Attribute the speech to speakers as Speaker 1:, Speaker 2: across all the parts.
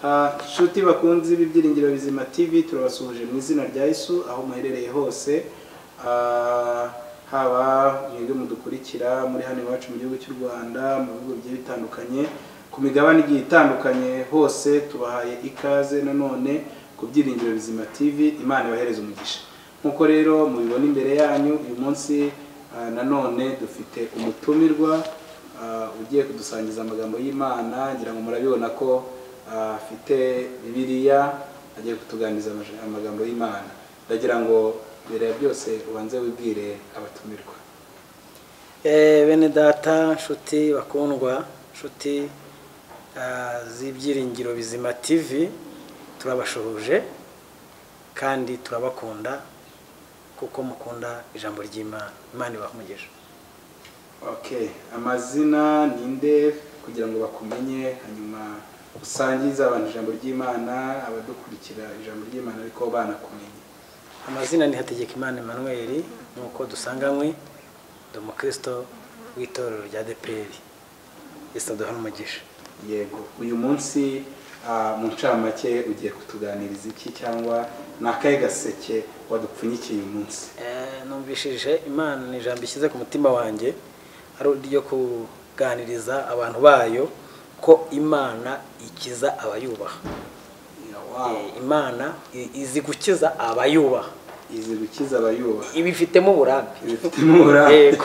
Speaker 1: Nshuti bakunzi b'Ibyiringiro Bizima TV, turabasuhuje mu izina rya Yesu aho muherereye hose, haba mwebwe mudukurikira muri hano iwacu mu gihugu cy'u Rwanda, mu bihugu bigiye bitandukanye, ku migabane igiye itandukanye hose, tubahaye ikaze nanone ku Byiringiro Bizima TV. Imana ibahereze umugisha. Nkuko rero mubibona imbere yanyu uyu munsi, nanone dufite umutumirwa ugiye kudusangiza amagambo y'Imana. Ngira ngo murabibona ko afite Bibiliya, agiye kutuganiriza amagambo y'Imana. Ndagira ngo mbere ya byose ubanze wibwire abatumirwa.
Speaker 2: Bene data, nshuti bakundwa, nshuti z'Ibyiringiro Bizima TV, turabashuhuje kandi turabakunda kuko mukunda ijambo ry'Imana. Imana ibahe umugisha.
Speaker 1: Okay, amazina ninde kugira ngo bakumenye, hanyuma usangize abantu ijambo ry'Imana, abadukurikira ijambo ry'Imana ariko banakumenye.
Speaker 2: Amazina ni Hategekimana Emmanuel, nkuko dusanganywe, ndi umukristo w'itorero rya ADEPR. Yesu aduhe umugisha.
Speaker 1: Yego, uyu munsi mu ncamake ugiye kutuganiriza iki, cyangwa ni akahe gaseke wadupfunyikiye uyu munsi?
Speaker 2: Numvishije Imana ni ijambo ishyize ku mutima wanjye, ari ryo kuganiriza abantu bayo ko Imana ikiza abayubaha. Imana izi gukiza abayubaha.
Speaker 1: Izi gukiza abayubaha.
Speaker 2: Ibifitemo uburambe.
Speaker 1: Ibifitemo uburambe.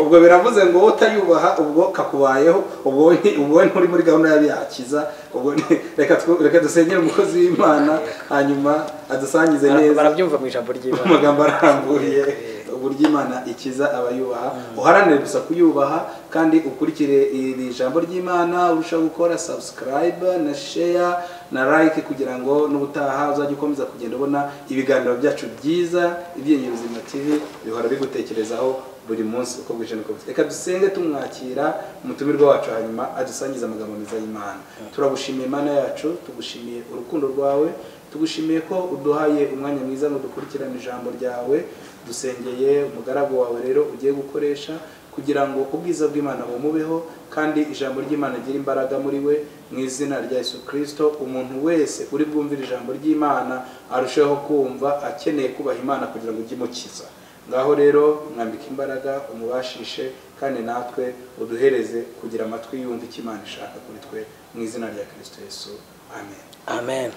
Speaker 1: Ubwo biravuze ngo utayubaha ubwo kakubayeho, ubwo nturi muri gahunda y'abiyakiza. Ubwo reka dusengere umukozi w'Imana hanyuma adusangize neza.
Speaker 2: Barabyumva mu ijambo ry'Imana.
Speaker 1: Amagambo arambuye uburyo Imana ikiza abayubaha. Uharanire gusa kuyubaha kandi ukurikire iri jambo ry'Imana, urushaho gukora subscribe na share na like kugira ngo n'ubutaha uzajye ukomeza kugenda ubona ibiganiro byacu byiza. Ibyiringiro Bizima TV bihora bigutekerezaho buri munsi uko bwije n'uko bukeye. Reka dusenge tumwakira umutumirwa wacu hanyuma adusangize amagambo meza y'Imana. Turagushimiye Imana yacu, tugushimiye urukundo rwawe, tugushimiye ko uduhaye umwanya mwiza ngo dukurikirane ijambo ryawe. Dusengeye umugaragu wawe rero ugiye gukoresha kugira ngo ubwiza bw'Imana bumubeho kandi ijambo ry'Imana rigire imbaraga muri we, mu izina rya Yesu Kristo. Umuntu wese uri bwumvira ijambo ry'Imana arusheho kumva akeneye kubaha Imana kugira ngo ujye imukiza. Ngaho rero mwambike imbaraga, umubashishe, kandi natwe uduhereze kugira amatwi yumva icyo Imana ishaka kuri twe, mu izina rya Kristo Yesu, amen.
Speaker 2: Amen.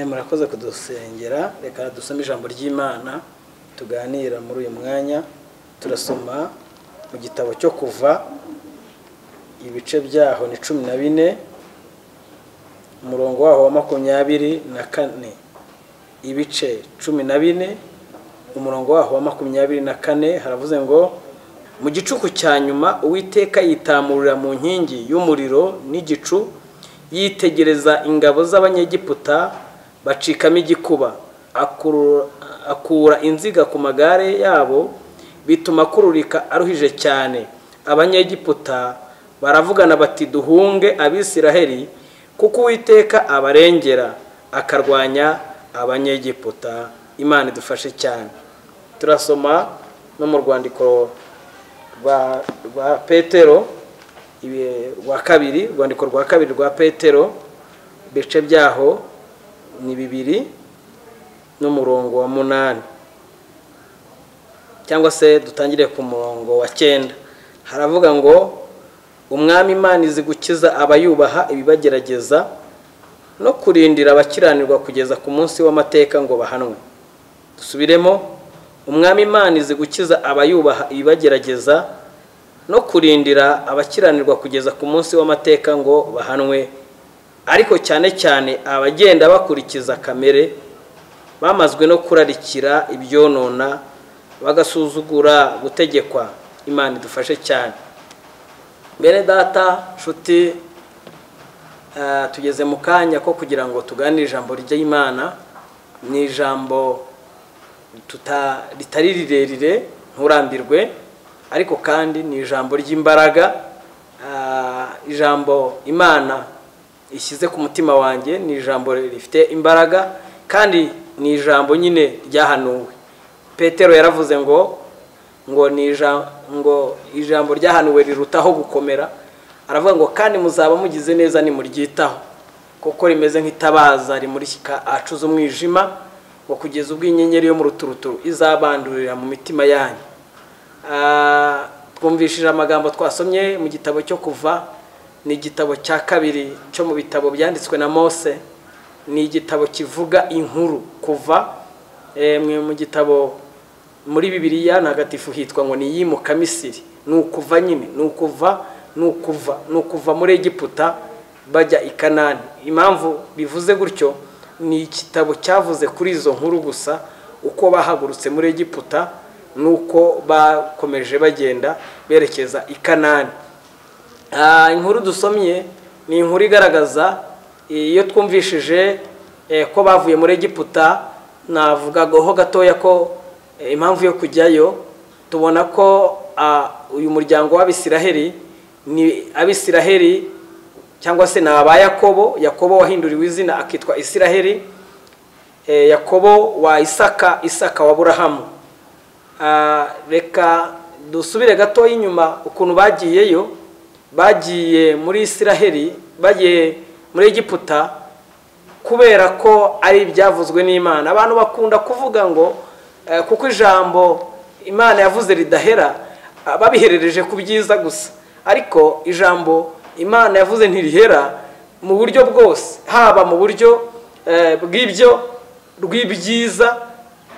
Speaker 2: Murakoze kudusengera. Reka dusome ijambo ry'Imana tuganira muri uyu mwanya. Turasoma mu gitabo cyo Kuva, ibice byaho ni 14, umurongo waho wa 24. Ibice 14, umurongo waho wa 24, haravuze ngo: mu gicuku cya nyuma Uwiteka yitamurira mu nkingi y'umuriro n'igicu, yitegereza ingabo z'Abanyegiputa bacikamo igikuba, akura inziga ku magare yabo, bituma akururika aruhije cyane. Abanyegiputa baravugana bati: duhunge Abisiraheli, kuko Uwiteka abarengera akarwanya Abanyegiputa. Imana idufashe cyane. Turasoma no mu rwandiko rwa Petero rwa kabiri, rwandiko rwa kabiri rwa Petero, ibice byaho ni 2 n'umurongo wa 8, cyangwa se dutangire ku murongo wa 9. Haravuga ngo: Umwami Imana izi gukiza abayubaha ibibagerageza no kurindira abakiranirwa kugeza ku munsi w'amateka ngo bahanwe. Dusubiremo: Umwami Imana izi gukiza abayubaha ibibagerageza no kurindira abakiranirwa kugeza ku munsi w'amateka ngo bahanwe, ariko cyane cyane abagenda bakurikiza kamere, bamazwe no kurarikira ibyonona, bagasuzugura gutegekwa. Imana idufashe cyane. Bene data, nshuti, tugeze mu kanya ko kugira ngo tuganire ijambo ry'Imana. Ni ijambo ritari rirerire, nturambirwe, ariko kandi ni ijambo ry'imbaraga. Ijambo Imana ishyize ku mutima wanjye ni ijambo rifite imbaraga, kandi ni ijambo nyine ryahanuwe. Petero yaravuze ngo ngo ijambo ryahanuwe rirutaho gukomera. Aravuga ngo kandi muzaba mugize neza nimuryitaho. kuko rimeze nk'itabaza rimurika ahacuze umwijima, ngo kugeza ubwo inyenyeri yo mu ruturuturu izabandurira mu mitima yanyu. Twumvishije amagambo twasomye mu gitabo cyo Kuva, ni igitabo cya kabiri cyo mu bitabo byanditswe na Mose, ni igitabo kivuga inkuru. Kuva mu gitabo muri Bibiliya ntagatifu hitwa ngo ni Iyimuka Misiri, ni ukuva nyine, ni ukuva, ni ukuva, ni ukuva muri Egiputa bajya i Kanani. Impamvu bivuze gutyo ni igitabo cyavuze kuri izo nkuru gusa, uko bahagurutse muri Egiputa nuko bakomeje bagenda berekeza i Kanani. Inkuru dusomye ni inkuru igaragaza iyo twumvishije ko bavuye muri Egiputa. Navugagaho gatoya ko impamvu yo kujyayo, tubona ko uyu muryango w'Abisiraheli ni Abisiraheli cyangwa se ni aba Yakobo, Yakobo wahinduriwe izina akitwa Isiraheli, Yakobo wa Isaka, Isaka wa Aburahamu. Reka dusubire gatoya inyuma ukuntu bagiyeyo. Bagiye muri Isiraheli, bagiye muri Egiputa kubera ko ari ibyavuzwe n'Imana. Abantu bakunda kuvuga ngo kuko ijambo Imana yavuze ridahera, babiherereje ku byiza gusa, ariko ijambo Imana yavuze ntirihera mu buryo bwose, haba mu buryo bw'ibyo rw'ibyiza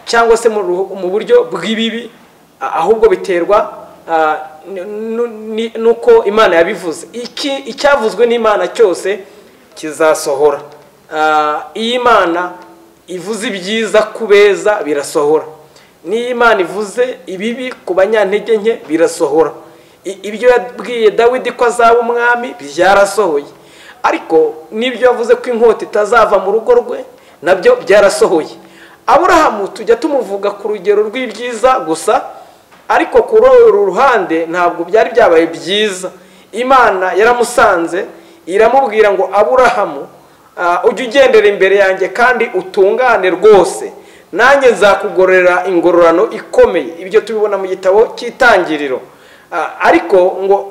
Speaker 2: cyangwa se mu buryo bw'ibibi, ahubwo biterwa nuko Imana yabivuze. Icyavuzwe n'Imana cyose kizasohora. Iyo Imana ivuze ibyiza ku beza birasohora, n'iyo Imana ivuze ibibi ku banyantege nke birasohora. Ibyo yabwiye Dawidi ko azaba umwami byarasohoye, ariko n'ibyo yavuze ko inkota itazava mu rugo rwe nabyo byarasohoye. Aburahamu tujya tumuvuga ku rugero rw'ibyiza gusa, ariko kuri uru ruhande ntabwo byari byabaye byiza. Imana yaramusanze iramubwira ngo Aburahamu, ujye ugendera imbere yanjye kandi utungane rwose, nanjye nzakugororera ingororano ikomeye. Ibyo tubibona mu gitabo cy'Itangiriro. Ariko ngo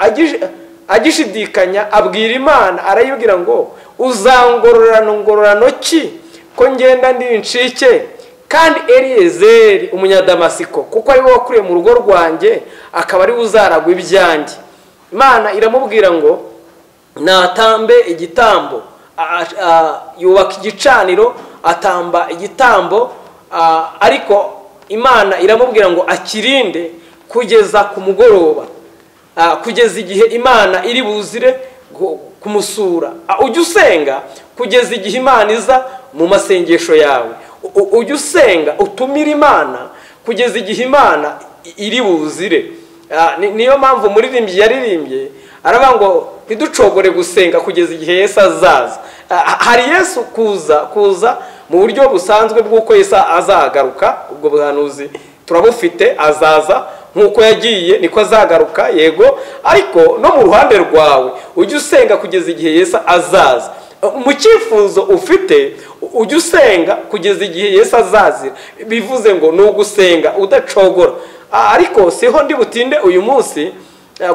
Speaker 2: agishidikanya abwira Imana, arayibwira ngo uzangororano ngororano ki ko ngenda ndi incike, kandi Eliyezeri umunyadamasiko kuko ari we wakuriye mu rugo rwanjye akaba ari we uzaragwa ibyanjye. Imana iramubwira ngo natambe igitambo, yubaka igicaniro atamba igitambo, ariko Imana iramubwira ngo akirinde kugeza ku mugoroba, kugeza igihe Imana iri buzire kumusura. Ujye usenga kugeza igihe Imana iza mu masengesho yawe, ujye usenga utumire Imana kugeza igihe Imana iri buzire. Niyo mpamvu umuririmbyi yaririmbye aravuga ngo ntiducogore gusenga kugeza igihe Yesu azaza. Hari Yesu kuza mu buryo busanzwe bw'uko Yesu azagaruka, ubwo buhanuzi turabufite, azaza nk'uko yagiye niko azagaruka, yego, ariko no mu ruhande rwawe ujye usenga kugeza igihe Yesu azaza. Mu cyifuzo ufite ujye usenga kugeza igihe Yesu azazira, bivuze ngo ni ugusenga udacogora. Ariko siho ndi butinde uyu munsi,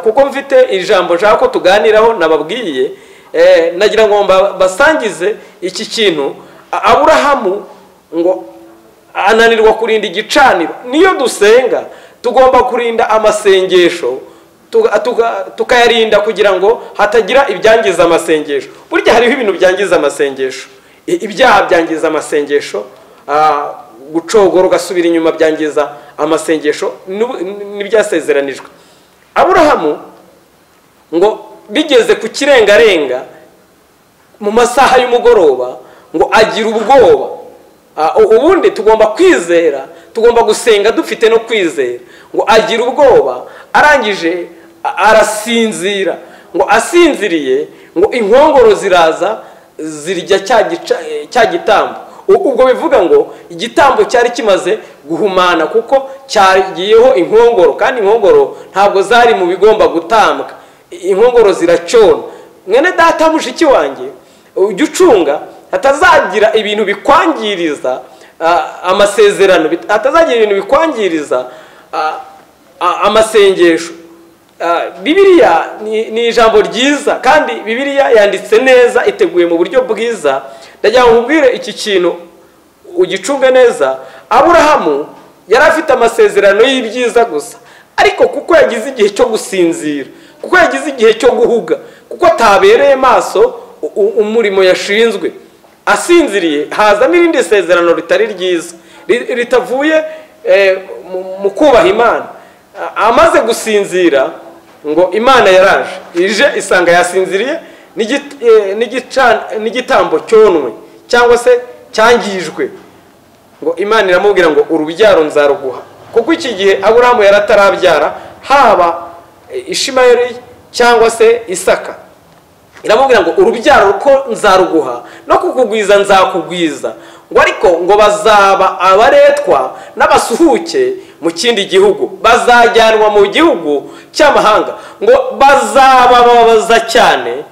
Speaker 2: kuko mfite ijambo nshaka ko tuganiraho nababwiye. Nagira ngo basangize iki kintu. Aburahamu ngo ananirwa kurinda igicaniro. Niyo dusenga tugomba kurinda amasengesho, tukayarinda kugira ngo hatagira ibyangiza amasengesho. Burya hariho ibintu byangiza amasengesho, ibyaha byangiza amasengesho, gucogora ugasubira inyuma byangiza amasengesho n'ibyasezeranijwe. Aburahamu ngo bigeze ku kirengarenga mu masaha y'umugoroba ngo agira ubwoba. Ubundi tugomba kwizera, tugomba gusenga dufite no kwizera. Ngo agira ubwoba, arangije arasinzira. Ngo asinziriye ngo inkongoro ziraza zirya cya gitambo. Ubwo bivuga ngo igitambo cyari kimaze guhumana kuko cyagiyeho inkongoro, kandi inkongoro ntabwo zari mu bigomba gutambwa, inkongoro ziracyona. Mwene data mushiki wanjye, ujye ucunga hatazagira ibintu bikwangiriza amasezerano, hatazagira ibintu bikwangiriza amasengesho. Bibiliya ni ijambo ryiza, kandi Bibiliya yanditse neza, iteguye mu buryo bwiza. Ndagira ngo nkubwire iki kintu ugicunge neza. Aburahamu yari afite amasezerano y'ibyiza gusa, ariko kuko yagize igihe cyo gusinzira, kuko yagize igihe cyo guhuga, kuko atabereye maso umurimo yashinzwe, asinziriye hazamo irindi sezerano ritari ryiza, ritavuye mu kubaha Imana. Amaze gusinzira ngo Imana yaraje, ije isanga yasinziriye n'igitambo cyonwe cyangwa se cyangijwe. Ngo Imana iramubwira ngo urubyaro nzaruguha, kuko iki gihe Aburahamu yaratarabyara haba Ishimayeli cyangwa se Isaka. Iramubwira ngo urubyaro ko nzaruguha no kukugwiza nzakugwiza, ngo ariko ngo bazaba abaretwa n'abasuhuke mu kindi gihugu, bazajyanwa mu gihugu cy'amahanga, ngo bazababaza cyane,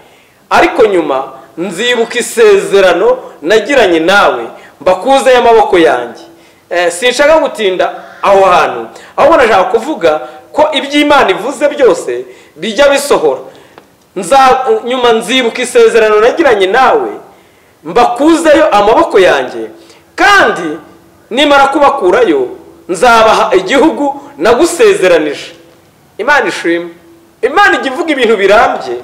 Speaker 2: ariko nyuma nzibuka isezerano nagiranye nawe mbakuze y'amaboko yanjye. Sinshaka gutinda aho hantu, ahubwo nashaka kuvuga ko iby'Imana ivuze byose bijya bisohora. Nyuma nzibuka isezerano nagiranye nawe mbakuzeyo amaboko yanjye, kandi nimara kubakurayo nzabaha igihugu nagusezeranije. Imana ishimwe. Imana ijya ivuga ibintu birambye,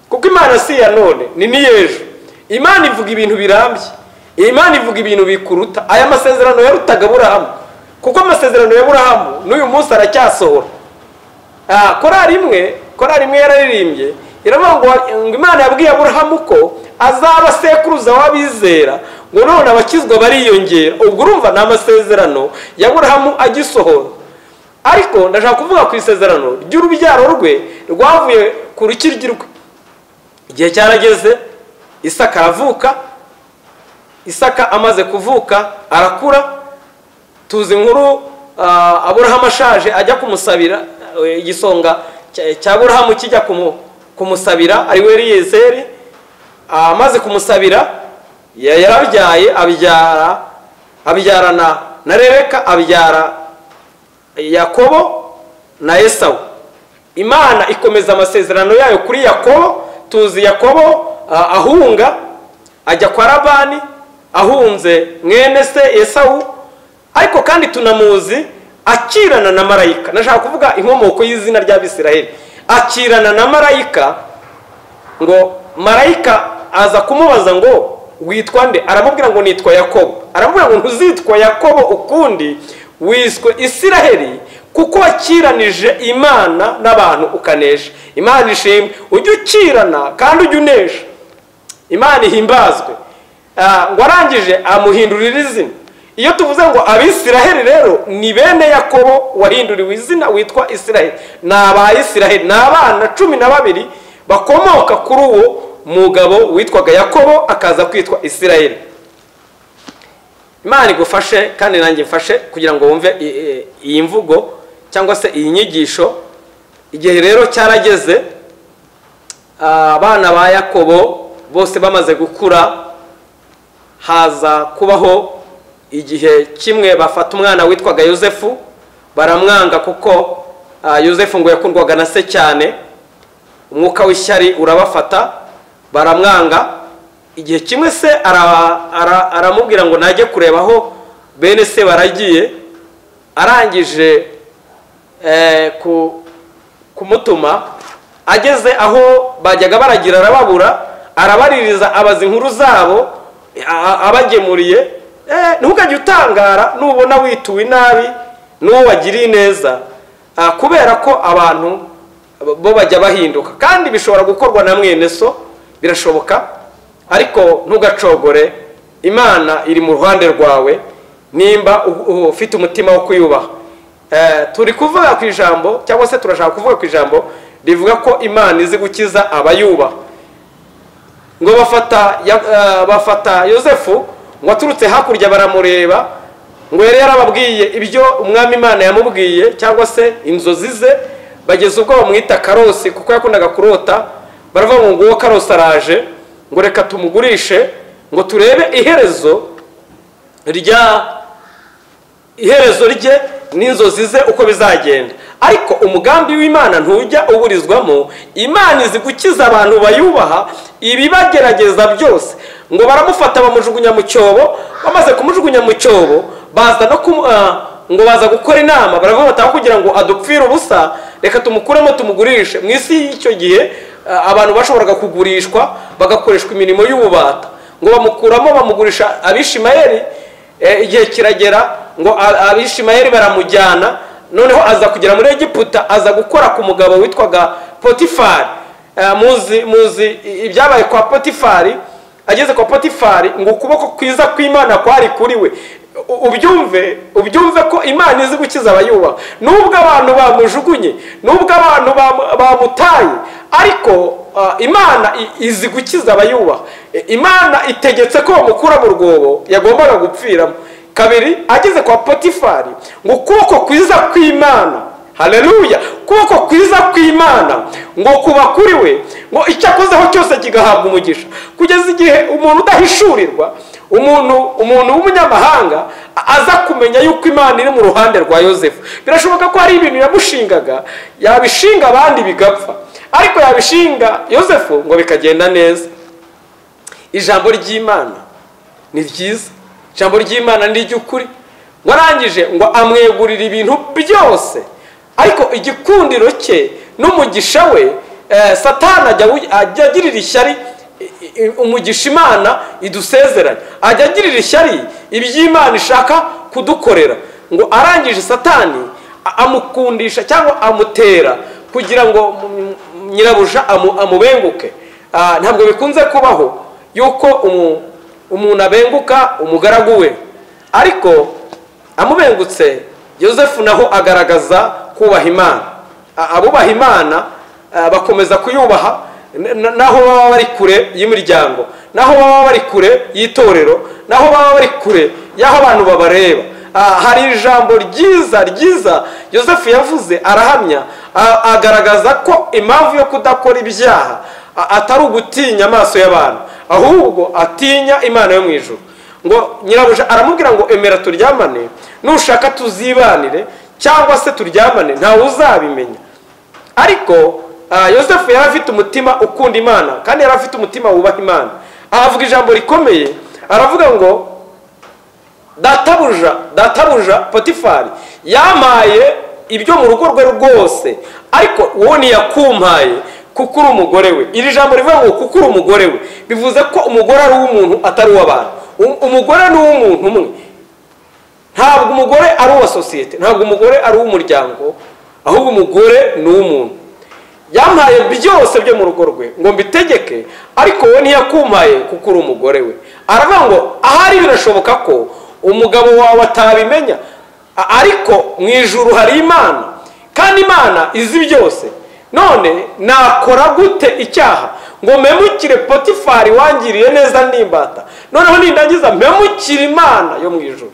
Speaker 2: kuko Imana si iya none ni n'iy'ejo. Imana ivuga ibintu birambye, Imana ivuga ibintu bikuruta. Aya masezerano yarutaga Aburahamu, kuko amasezerano ya Aburahamu n'uyu munsi aracyasohora. Korali imwe yararirimbye iravuga ngo Imana yabwiye Aburahamu ko azaba sekuruza w'abizera, ngo none abakizwa bariyongera. Ubwo urumva ni amasezerano ya Aburahamu agisohora. Ariko ndashaka kuvuga ku isezerano ry'urubyaro rwe rwavuye ku rukiryi rwe. Igihe cyarageze Isaka aravuka. Isaka amaze kuvuka arakura. Tuzi inkuru Aburahamu ashaje ajya kumusabira, igisonga cya Aburahamu kijya kumusabira ari we Eliyezeri. Amaze kumusabira yarabyaye, abyarana na Rebeka, abyara Yakobo na Esawu. Imana ikomeza amasezerano yayo kuri Yakobo. Tuzi Yakobo ahunga ajya kwa Labani, ahunze mwene se Esawu, ariko kandi tunamuzi akirana na marayika. Nashaka kuvuga inkomoko y'izina ry'Abisiraheli. Akirana na marayika, ngo marayika aza kumubaza ngo witwa nde? Aramubwira ngo nitwa Yakobo. Aramubwira ngo ntuzitwa Yakobo ukundi, wiswe Isiraheli, kuko wakiranije Imana n'abantu ukanesha. Imana ishimwe. Ujye ukirana kandi ujye unesha. Imana ihimbazwe. Ngo arangije amuhindurira izina. Iyo tuvuze ngo Abisiraheli rero ni bene Yakobo wahinduriwe izina witwa Isiraheli. Ni Abayisiraheli, ni abana 12 bakomoka kuri uwo mugabo witwaga Yakobo akaza kwitwa Isiraheli. Imana igufashe kandi nanjye mfashe kugira ngo wumve iyi mvugo cyangwa se iyi nyigisho. Igihe rero cyarageze, abana ba Yakobo bose bamaze gukura, haza kubaho igihe kimwe bafata umwana witwaga Yosefu baramwanga, kuko Yosefu ngo yakundwaga na se cyane. Umwuka w'ishyari urabafata baramwanga. Igihe kimwe se aramubwira ngo najye kureba aho bene se baragiye. Arangije kumutuma, ageze aho bajyaga baragira arababura, arabaririza, abaza inkuru zabo abagemuriye. Ntukajye utangara nubona wituwe nabi n'uwo wagiriye neza, kubera ko abantu bo bajya bahinduka, kandi bishobora gukorwa na mwene so, birashoboka. Ariko ntugacogore, Imana iri mu ruhande rwawe nimba ufite umutima wo kuyubaha. Turi kuvuga ku ijambo cyangwa se turashaka kuvuga ku ijambo rivuga ko Imana izi gukiza abayubaha. Ngo bafata Yosefu ngo aturutse hakurya baramureba, ngo yari yarababwiye ibyo umwami Imana yamubwiye cyangwa se inzozi ze, bageze ubwo bamwita Karosi kuko yakundaga kurota. Baravuga ngo nguwo Karosi araje, ngo reka tumugurishe ngo turebe iherezo rye n'inzozi ze uko bizagenda. Ariko umugambi w'Imana ntujya uburizwamo. Imana izi gukiza abantu bayubaha ibibagerageza byose. Ngo baramufata bamujugunya mu cyobo, bamaze kumujugunya mu cyobo baza no ngo baza gukora inama, baravuga bati kugira ngo adupfire ubusa reka tumukuremo tumugurishe. Mu isi y'icyo gihe abantu bashoboraga kugurishwa bagakoreshwa imirimo y'ububata. Ngo bamukuramo bamugurisha Abishimayeli. Igihe kiragera ngo Abishimayeli baramujyana, noneho aza kugera muri Egiputa, aza gukora ku mugabo witwaga Potifari. Muzi ibyabaye kwa Potifari. Ageze kwa Potifari ngo ukuboko kwiza kw'Imana kwari kuri we. Ubyumve ko Imana izi gukiza abayubaha, nubwo abantu bamujugunye, nubwo abantu bamutaye, ariko Imana izi gukiza abayubaha. Imana itegetse ko bamukura mu rwobo yagombaga gupfiramo. Kabiri, ageze kwa Potifari ngo ukuboko kwiza kw'Imana, haleluya, ukuboko kwiza kw'Imana ngo kuba kuri we, ngo icyo akozeho cyose kigahabwa umugisha. Kugeza igihe umuntu udahishurirwa, umuntu w'umunyamahanga aza kumenya yuko Imana iri mu ruhande rwa Yosefu. Birashoboka ko hari ibintu yamushingaga, yabishinga abandi bigapfa, ariko yabishinga Yosefu ngo bikagenda neza. Ijambo ry'Imana ni ryiza, ijambo ry'Imana ni iry'ukuri. Ngo arangije ngo amwegurira ibintu byose, ariko igikundiro cye n'umugisha we, Satani ajya agirira ishyari umugisha Imana idusezeranya, ajya agirira ishyari iby'Imana ishaka kudukorera. Ngo arangije Satani amukundisha cyangwa amutera kugira ngo nyirabuja amubenguke. Ntabwo bikunze kubaho yuko umuntu abenguka umugaragu we, ariko amubengutse Yosefu naho agaragaza kubaha Imana. Abubaha Imana bakomeza kuyubaha naho baba bari kure y'imiryango, naho baba bari kure y'itorero, naho baba bari kure y'aho abantu babareba. Hari ijambo ryiza ryiza Yosefu yavuze, arahamya, agaragaza ko impamvu yo kudakora ibyaha atari ugutinya amaso y'abantu, ahubwo atinya Imana yo mu ijuru. Ngo nyirabuja aramubwira ngo emera turyamane, nushaka tuzibanire cyangwa se turyamane ntawe uzabimenya. Ariko Yosefu yari afite umutima ukunda Imana, kandi yari afite umutima wubaha Imana. Avuga ijambo rikomeye, aravuga ngo databuja Potifari yamaye ibyo mu rugo rwe rwose, ariko wowe ntiyakumpaye kuko uri umugore we. Iri jambo rivuga ngo kuko uri umugore we, bivuze ko umugore ari uw'umuntu atari uw'abantu. Umugore ni uw'umuntu umwe. Ntabwo umugore ari uwa sosiyete, ntabwo umugore ari uw'umuryango, ahubwo umugore ni uw'umuntu. Yampaye byose byo mu rugo rwe ngo mbitegeke, ariko wowe ntiyakumpaye kuko uri umugore we. Aravuga ngo ahari birashoboka ko umugabo wawe atabimenya, ariko mu ijuru hari Imana, kandi Imana izi byose. None nakora gute icyaha ngo mpemukire Potifari wangiriye neza ndimbata, noneho nindangiza mpemukire Imana yo mu ijuru?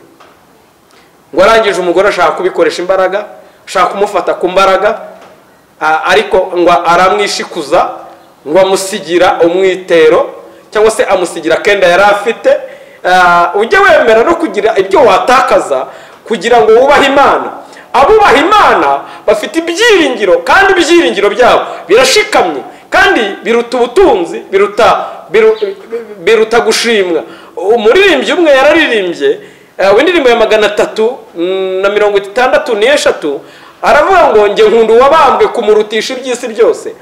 Speaker 2: Ngo arangije umugore ashaka kubikoresha imbaraga, ashaka kumufata ku mbaraga, ariko ngo aramwishikuza, ngo amusigira umwitero cyangwa se amusigira kenda yari afite. Ujye wemera no kugira ibyo watakaza kugira ngo wubahe Imana. Abubaha Imana bafite ibyiringiro, kandi ibyiringiro byabo birashikamye, kandi biruta ubutunzi, biruta gushimwa. Umuririmbyi umwe yararirimbye w'indirimbo ya 363, aravuga ngo njye nkunda uwabambwe kumurutisha iby'isi byose,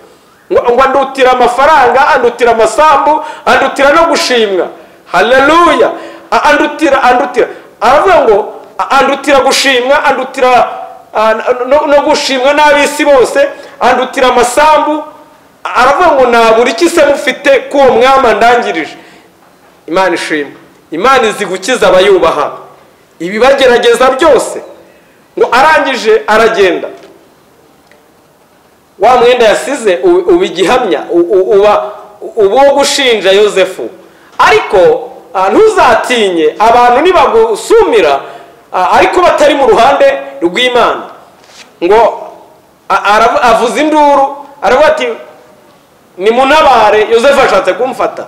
Speaker 2: ngo andutira amafaranga, andutira amasambu, andutira no gushimwa. Haleluya! Andutira, aravuga ngo andutira gushimwa, andutira no gushimwa n'ab'isi bose, andutira amasambu. Aravuga ngo nabura iki se mufite ko uwo mwami ndangirije? Imana ishimwe. Imana izi gukiza abayubaha ibibagerageza byose. Ngo arangije aragenda, wa mwenda yasize uba igihamya, uba uwo gushinja Yosefu. Ariko ntuzatinye abantu nibagusumira, ariko batari mu ruhande rw'Imana. Ngo avuza induru, aravuga ati nimuntabare, Yosefu ashatse kumfata.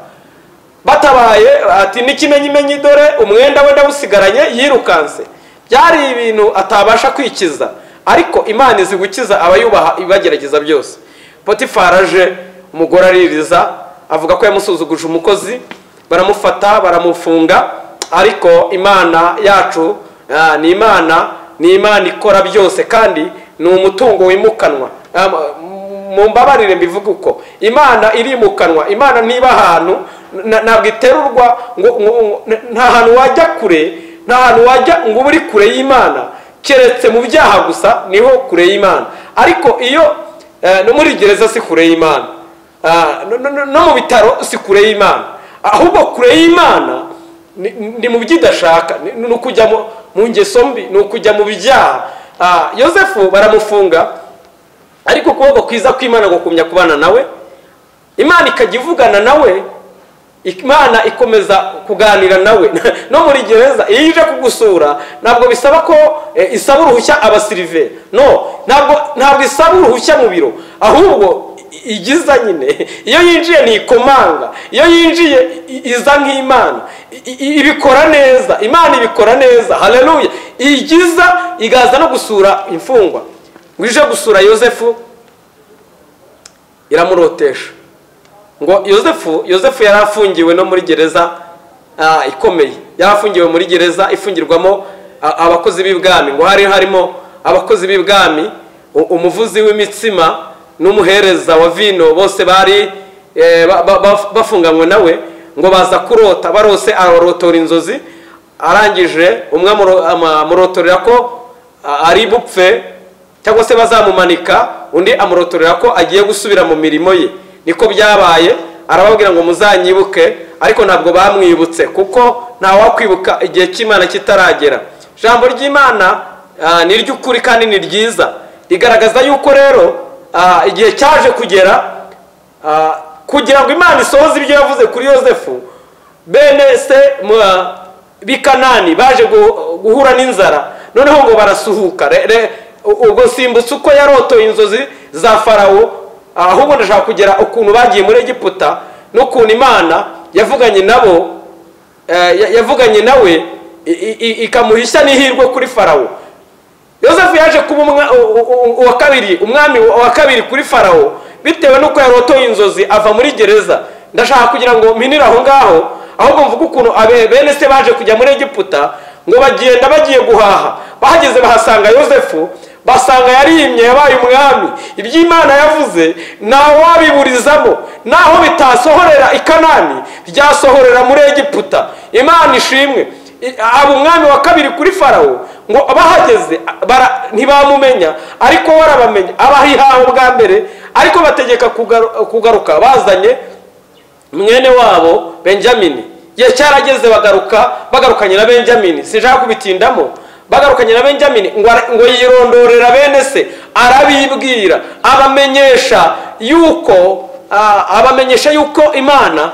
Speaker 2: Batabaye ati n'ikimenyimenyi dore umwenda we ndawusigaranye, yirukanse. Byari ibintu atabasha kwikiza, Ariko Imana izi gukiza abayubaha ibagerageza byose. Potifari aje, umugore aririza, avuga ko yamusuzuguje umukozi, baramufata baramufunga. Ariko Imana yacu ni Imana ikora byose, kandi ni umutungo wimukanwa. Mumbabarire mbivuge uko, Imana irimukanwa. Imana ntiba ahantu, ntabwo iterurwa ngo nta hantu wajya kure, nta hantu wajya ngo ube uri kure y'Imana, keretse mu byaha gusa niho kure y'Imana. Ariko iyo no muri gereza si kure y'Imana, no mu bitaro si kure y'Imana, ahubwo kure y'Imana ni mu byo idashaka, ni ukujya mu ngeso mbi, ni ukujya mu byaha. Yosefu baramufunga, ariko ukuboko kwiza kw'Imana gukumya kubana nawe. Imana ikajya ivugana nawe, Imana ikomeza kuganira nawe. No muri gereza iyo ije kugusura ntabwo bisaba ko isaba uruhushya abasirive, no, ntabwo isaba uruhushya mu biro, ahubwo igiza nyine. Iyo yinjiye ntikomanga, iyo yinjiye iza nk'Imana, ibikora neza. Imana ibikora neza, haleluya. Igiza igaza no gusura imfungwa. Ngo ije gusura Yosefu iramurotesha. Ngo Yosefu yari afungiwe no muri gereza ikomeye, yari afungiwe muri gereza ifungirwamo abakozi b'ibwami. Ngo hari harimo abakozi b'ibwami, umuvuzi w'imitsima n'umuhereza wa vino, bose bari bafunganywe nawe. Ngo baza kurota, barose arotora inzozi, arangije umwe amurotorera ko ari bupfe cyangwa se bazamumanika, undi amurotorera ko agiye gusubira mu mirimo ye. Niko byabaye, arababwira ngo muzanyibuke, ariko ntabwo bamwibutse kuko nta wakwibuka igihe cy'Imana kitaragera. Ijambo ry'Imana ni iry'ukuri kandi ni ryiza, rigaragaza yuko rero igihe cyaje kugera kugira ngo Imana isohoze ibyo yavuze kuri Yosefu. Bene se b'i Kanani baje guhura n'inzara, noneho ngo barasuhuka. Ubwo simbutse uko yarotoye inzozi za Farawo, ahubwo ndashaka kugera ukuntu bagiye muri Egiputa n'ukuntu Imana yavuganye nabo, yavuganye nawe ikamuhisha n'ihirwe kuri Farawo. Yosefu yaje kuba uwa kabiri, umwami wa kabiri kuri Farawo, bitewe n'uko yarotoye inzozi ava muri gereza. Ndashaka kugira ngo mpinire aho ngaho, ahubwo mvuga ukuntu bene se baje kujya muri Egiputa. Ngo bagenda bagiye guhaha, bahageze bahasanga Yosefu, basanga yarimye, yabaye umwami. Iby'Imana yavuze ntawe wabiburizamo, naho bitasohorera i Kanani byasohorera muri Egiputa. Imana ishimwe. Aba umwami wa kabiri kuri Farawo. Ngo bahageze ntibamumenya, ariko warabamenya, abaha ihaho bwa mbere, ariko bategeka kugaruka bazanye mwene wabo Benjamini. Igihe cyarageze bagaruka, bagarukanye na Benjamini, sinshaka kubitindamo. Bagarukanye na Benjamini, ngo yirondorera bene se, arabibwira, abamenyesha yuko Imana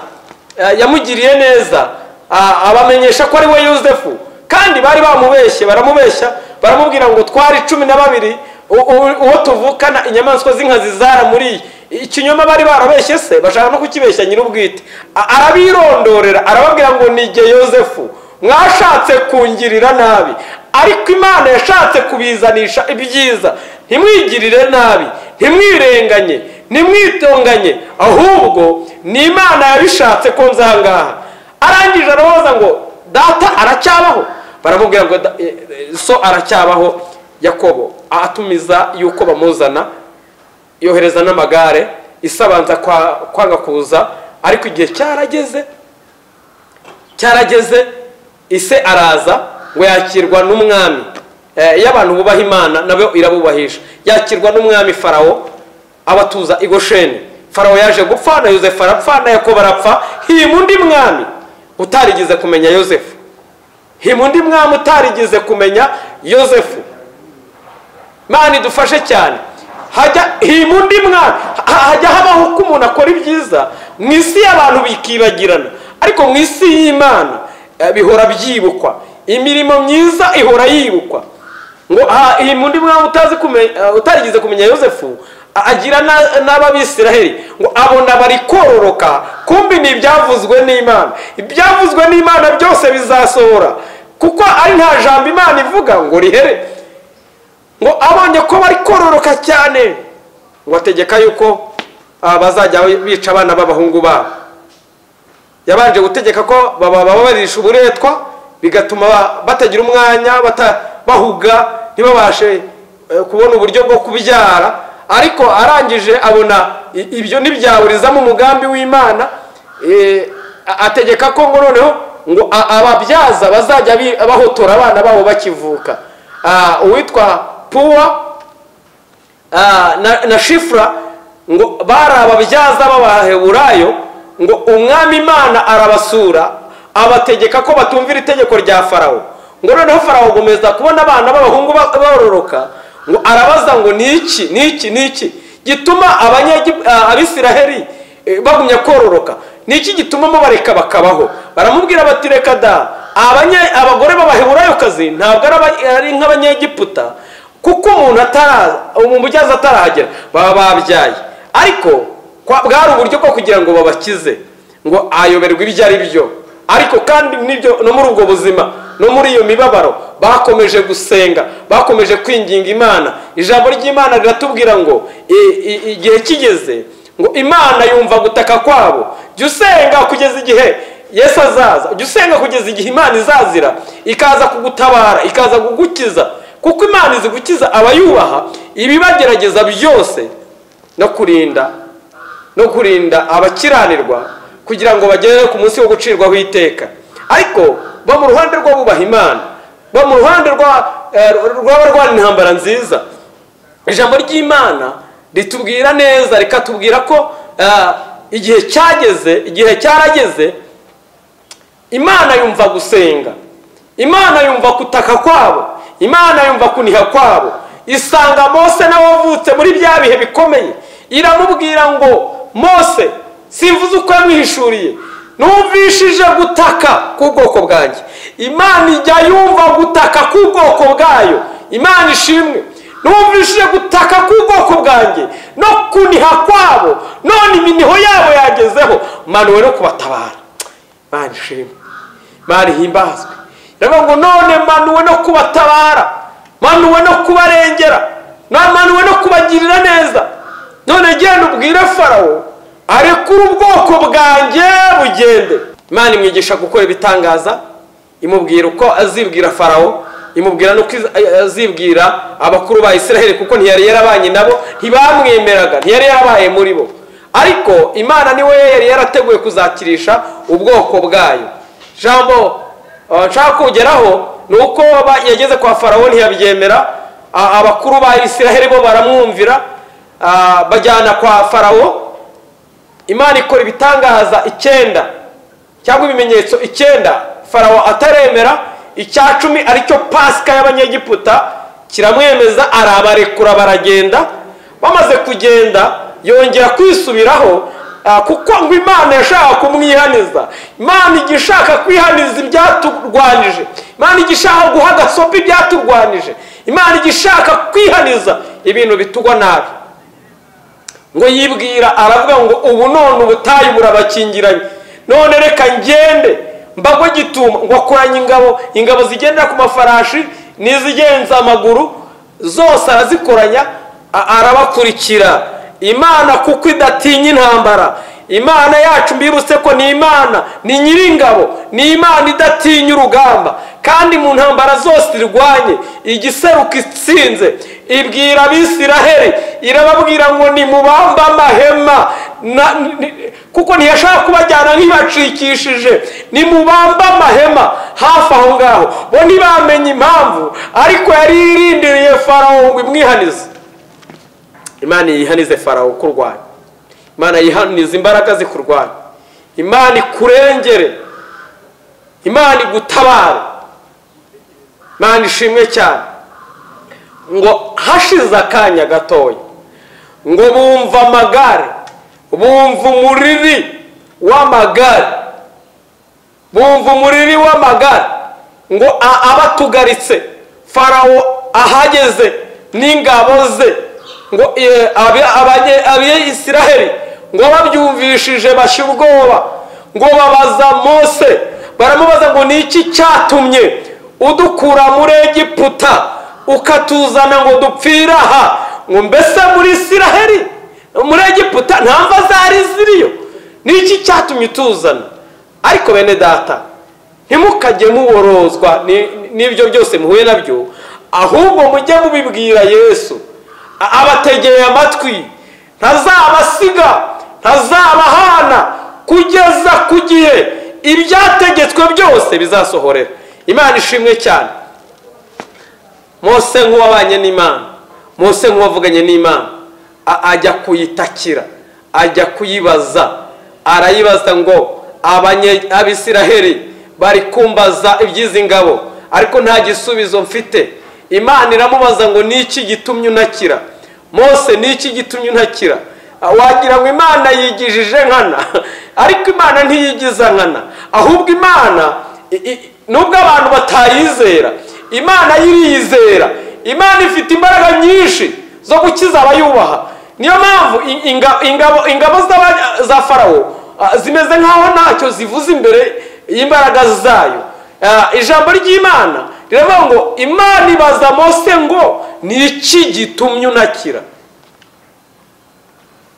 Speaker 2: yamugiriye neza, abamenyesha ko ari we Yosefu. Kandi bari bamubeshye, baramubeshya, baramubwira ngo twari 12, uwo tuvukana inyamaswa z'inkazi zaramuriye. Ikinyoma bari barabeshye se, bashaka no kukibeshya nyir'ubwite. Arabirondorera, arababwira ngo nige Yosefu, mwashatse kungirira nabi, ariko Imana yashatse kubizanisha ibyiza. Ntimwigirire nabi, ntimwirenganye, ntimwitonganye, ahubwo ni Imana yabishatse ko nza ngaha. Arangije arabaza ngo data aracyabaho? Baramubwira ngo so aracyabaho. Yakobo atumiza yuko bamuzana, yohereza n'amagare, isabanza kwanga kuza, ariko igihe cyarageze ise araza. Ngo yakirwa n'umwami. Iyo abantu bubaha Imana nabo irabubahisha. Yakirwa n'umwami Farawo, abatuza i Gosheni. Farawo yaje gupfa, na Yosefu arapfa, na Yakobo arapfa. Hima undi mwami utarigeze kumenya Yosefu. Hima undi mwami utarigeze kumenya Yosefu. Imana idufashe cyane. Hajya hima undi mwami, hajya habaho uko umuntu akora ibyiza mu isi y'abantu bikibagirana, ariko mu isi y'Imana bihora byibukwa. Imirimo myiza ihora yibukwa. Ngo hima undi mwami utarigeze kumenya Yosefu, agira n'ababisiraheli ngo abona bari kororoka, kumbi ni ibyavuzwe n'Imana. Ibyavuzwe n'Imana byose bizasohora, kuko ari nta jambo Imana ivuga ngo rihere. Ngo abonye ko bari kororoka cyane, ngo ategeka yuko bazajya bica abana b'abahungu babo. Yabanje gutegeka ko bababarisha uburetwa, bigatuma batagira umwanya, bahuga, ntibabashe kubona uburyo bwo kubyara. Ariko arangije abona ibyo ntibyaburizamo umugambi w'Imana, ategeka ko ngo noneho ngo ababyaza bazajya bahotora abana babo bakivuka. Uwitwa Puwa na Shifra ngo bari ababyaza b'Abaheburayo, ngo umwami Imana arabasura abategeka ko batumvira itegeko rya Farawo. Ngo noneho Farawo agomeza kubona abana b'abahungu baroroka, ngo arabaza ngo niki niki niki gituma Abisiraheli bagumya kororoka, niki gituma mubareka bakabaho? Baramubwira bati reka da, abagore b'Abaheburayokazi ntabwo ari nk'Abanyegiputa, kuko umuntu ataraza, umubyaza atarahagera baba babyaye. Ariko bwari uburyo bwo kugira ngo babakize, ngo ayoberwe ibyo ari byo. Ariko kandi nibyo, no muri ubwo buzima, no muri iyo mibabaro, bakomeje gusenga, bakomeje kwinginga Imana. Ijambo ry'Imana riratubwira ngo igihe kigeze ngo Imana yumva gutaka kwabo. Jya usenga kugeza igihe Yesu azaza, jya usenga kugeza igihe Imana izazira ikaza kugutabara, ikaza kugukiza, kuko Imana izi gukiza abayubaha ibibagerageza byose, no kurinda abakiranirwa kugira ngo bagere ku munsi wo gucirwaho iteka. Ariko ba mu ruhande rw'abubaha Imana, ba mu ruhande rw'abarwana intambara nziza. Ijambo ry'Imana ritubwira neza, rikatubwira ko igihe cyageze, igihe cyarageze, Imana yumva gusenga, Imana yumva kutaka kwabo, Imana yumva kuniha kwabo. Isanga Mose nawe wavutse muri bya bihe bikomeye, iramubwira ngo Mose, simvuze uko yamwihishuriye, numvishije gutaka k'ubwoko bwanjye. Imana ijya yumva gutaka k'ubwoko bwayo. Imana ishimwe. Numvishije gutaka k'ubwoko bwanjye no kuniha kwabo, none iminiho yabo yagezeho, manuwe no kubatabara. Imana ishimwe, Imana ihimbazwe. Iravuga ngo none manuwe no kubatabara, manuwe no kubarengera, manuwe no kubagirira neza. None genda ubwire Farawo arekure ubwoko bwanjye bugende. Imana imwigisha gukora ibitangaza, imubwira uko azibwira Farawo, imubwira nuko azibwira abakuru ba Isiraheli, kuko ntiyari yarabanye nabo, ntibamwemeraga, ntiyari yarabaye muri bo. Ariko Imana niwe yari yarateguye kuzakirisha ubwoko bwayo. Jambo nshaka kugeraho ni uko yageze kwa Farawo ntiyabyemera, abakuru ba Isiraheli bo baramwumvira, bajyana kwa Farawo. Imana ikora ibitangaza 9 cyangwa ibimenyetso 9 Farawo ataremera. Icya 10 aricyo Pasika y'Abanyegiputa kiramwemeza, arabarekura baragenda. Bamaze kugenda yongera kwisubiraho, kuko ngo Imana yashaka kumwihaniza. Imana igishaka kwihaniza ibyaturwanije, Imana igishaka guha gasopo ibyaturwanije, Imana igishaka kwihaniza ibintu bitugwa nabi. Ngo yibwira aravuga ngo ubu none ubutayu burabakingiranye, none reka ngende mbagwe gituma. Ngo akoranye ingabo zigendera ku mafarashi n'izigenza amaguru zose arazikoranya, arabakurikira. Imana kuko idatinya intambara, Imana yacu mbibutse ko ni Imana, ni nyiringabo, ni Imana idatinya urugamba, kandi mu ntambara zose irwanye igiseruka itsinze. Ibwira Abisiraheli irababwira ngo nimubambe amahema, kuko ntiyashaka kubajyana nk'ibacikishije. Nimubambe amahema hafi aho ngaho. Bo ntibamenye impamvu, ariko yari irindiriye Farawo ngo imwihanize. Imana yihanize Farawo kurwanya, Imana yihanize imbaraga zikurwanya, Imana ikurengere, Imana igutabare. Imana ishimwe cyane. Ngo hashize akanya gatoya, ngo bumva amagare, bumva umuriri w'amagare, bumva umuriri w'amagare, ngo abatugaritse. Farawo ahageze n'ingabo ze, ngo Abisiraheli ngo babyumvishije bashya ubwoba, ngo babaza Mose, baramubaza ngo ni iki cyatumye udukura muri Egiputa
Speaker 3: ukatuzana ngo dupfire aha, ngo mbese muri Isiraheli muri Egiputa nta mva zari ziriyo, niki cyatumye utuzana? Ariko bene data, ntimukajye muborozwa n'ibyo byose muhuye nabyo, ahubwo mujye mubibwira Yesu. Abategeye amatwi, ntazabasiga, ntazabahana kugeza ku gihe ibyategetswe byose bizasohorera. Imana ishimwe cyane. Mose nk'uwabanye n'Imana, Mose nk'uwavuganye n'Imana, ajya kuyitakira, ajya kuyibaza, arayibaza ngo Abisiraheli bari kumbaza iby'izi ngabo, ariko nta gisubizo mfite. Imana iramubaza ngo niki gitumye unakira? Mose, niki gitumye unakira? Wagira ngo Imana yigijije nkana, ariko Imana ntiyigiza nkana, ahubwo Imana nubwo abantu batayizera, Imana yiriyizera. Imana ifite imbaraga nyinshi zo gukiza abayubaha. Niyo mpamvu ingabo za Farawo zimeze nkaho ntacyo zivuze imbere y'imbaraga zayo. Ijambo ry'Imana riravuga ngo Imana ibaza Mose ngo niki gitumye unakira?